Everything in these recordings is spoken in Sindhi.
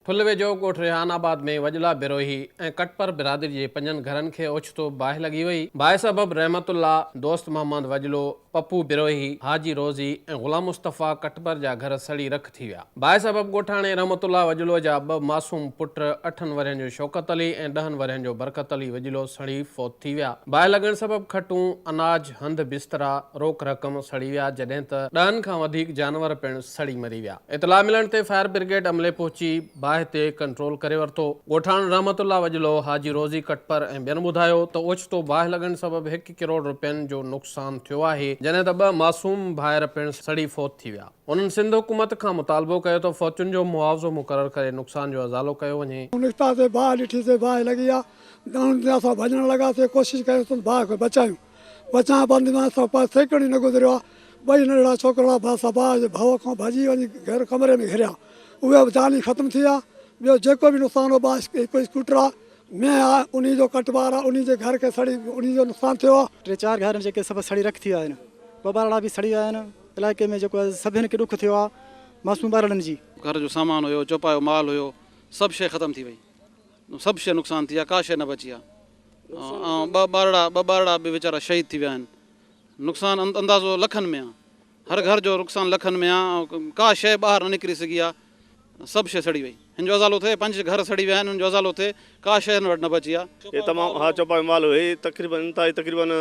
ٺل ويجهو ڳوٺ ريحان آباد ۾ وڄلا بروهي ۽ ڪٽپر برادري جي پنجن گهرن کي اوچتو باهه لڳي وئي. باهه سبب رحمت الله، دوست محمد وڄلو، پپو بروهي، حاجي روزي ۽ غلام مصطفيٰ ڪٽپر جا گهر سڙي رک ٿي ويا. باهه سبب ڳوٺاڻي رحمت الله وڄلو جا ٻه معصوم پٽ اٺن ورهين جو شوڪت علي ۽ ڏهن ورهين جو برڪت علي وڄلو سڙي فوت ٿي ويا. باهه لڳڻ سبب کٽون، اناج، هنڌ بسترا، روڪ رقم سڙي ويا جڏهن ته ڏهن کان وڌيڪ جانور پڻ سڙي مري ويا. اطلاع ملڻ تي فائر برگيڊ عملي پهچي باهه تي ڪنٽرول ڪري ورتو. ڳوٺاڻن رحمت الله وڄلو، حاجي روزي ڪٽپر ۽ ٻين ٻڌايو ته اوچتو باهه لڳڻ سبب هڪ ڪروڙ رپين جو نقصان ٿيو آهي، جڏهن ته ٻه معصوم ڀائر پڻ سڙي فوت ٿي ويا. انهن سنڌ حڪومت کان مطالبو ڪيو ته فوتين جو معاوضو مقرر ڪري نقصان جو ازالو ڪيو وڃي. نڪتاسي باهه ڏٺي سي باهه لڳي آ دانهن تي اسان ڀڄڻ لڳاسي ڪوشش ڪيوسون باهه کي بچايون بچاء بند مان اسان پنهنجو سيڪنڊ ئي نه گذريو آ، ٻئي ننڍڙا ڇوڪرڙا به اسان باهه جي ڀؤ کان ڀڄي وڃي گهر ڪمري ۾ گهريا، اهي به جاني ختم ٿي ويا، ٻيو جيڪو به نقصان هو باهه هڪ اسڪوٽر آ، مينهن آ، انهي جو ڪٽبار آ، انهي جي گهر کي سڙي انهي جو نقصان ٿيو آ. ٽي چار گهر آهن جيڪي سڀ سڙي رک ٿي ويا آهن، ٻه ٻارڙا به سڙي ويا آهن، علائقي ۾ جيڪو آهي سڀني کي ڏک ٿيو آ معصوم ٻارڙن جي. گهر جو سامان هيو، چوپايو مال هيو، سڀ شيء ختم ٿي وئي، سڀ شيء نقصان ٿي آ، ڪا شيء نه بچي آ. ۽ ٻه ٻارڙا ٻه ٻارڙا به ويچارا شهيد ٿي ويا آهن نقصان اندازو لکن ۾ آ هر گهر جو نقصان لکن ۾ آ ڪا شيء ٻاهر نه نڪري سگهي آ سڀ شيء سڙي وئي هن جو ازالو ٿئي پنج گهر سڙي ويا آهن هن جو ازالو ٿئي ڪا شيء هن وٽ نه بچي آ. هي تمام ها چوپايو مال هو هي تقريبن انتهائي تقريبن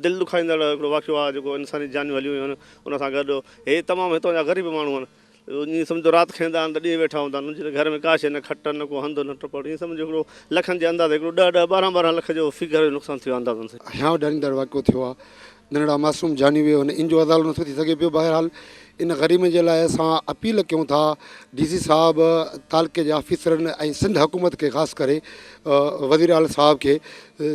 دل ڏکائيندڙ هڪڙو واقعو آ جيڪو انساني جانيون هليون ويون آهن ان سان گڏ هي تمام هتان جا غريب ماڻهو آهن ائين سمجهه رات کائيندا آهن ته ڏينهن ويٺا هوندا آهن، انهن جي ته گهر ۾ ڪا شيء نه کٽ نه ڪو هنڌ نه ٽپڙ، ائين سمجهه هڪڙو لکن جي انداز هڪڙو ڏهه ڏهه ٻارهن ٻارهن لک جو في گهر جو نقصان ٿيو آهي اندازن سان. هيانء ڏاريندڙ واقعو ٿيو آهي، ننڍڙا معصوم جانيون ويو آهن، ان جو ازالو نٿو ٿي سگهي پيو، بهرحال ان غريبن جي لاء اسان اپيل ڪيون ٿا ڊي سي صاحب، تعلقي جي آفيسرن ۽ سنڌ حڪومت کي خاص ڪري وزير اعليٰ صاحب کي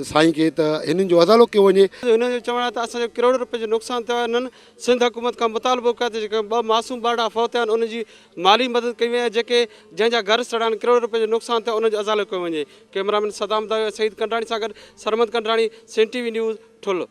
سائين کي ته هنن جو ازالو ڪيو وڃي. هنن جو چوڻ آهي ته اسان جو ڪروڙين روپين جو نقصان ٿيو آهي، هنن سنڌ حڪومت کان مطالبو ڪيو ته جيڪي ٻه معصوم ٻارڙا فوت ٿيا آهن انهن جي مالي مدد ڪئي وڃي ۽ جيڪي جنهن جا گهر سڙيا آهن ڪروڙين روپين جو نقصان ٿيو آهي انهن جو ازالو ڪيو وڃي. ڪئميرا مين صدام دايو ۽ سعيد ڪنڊراڻي سان گڏ Sarmad Kandrani, Sindh T V news, Thul.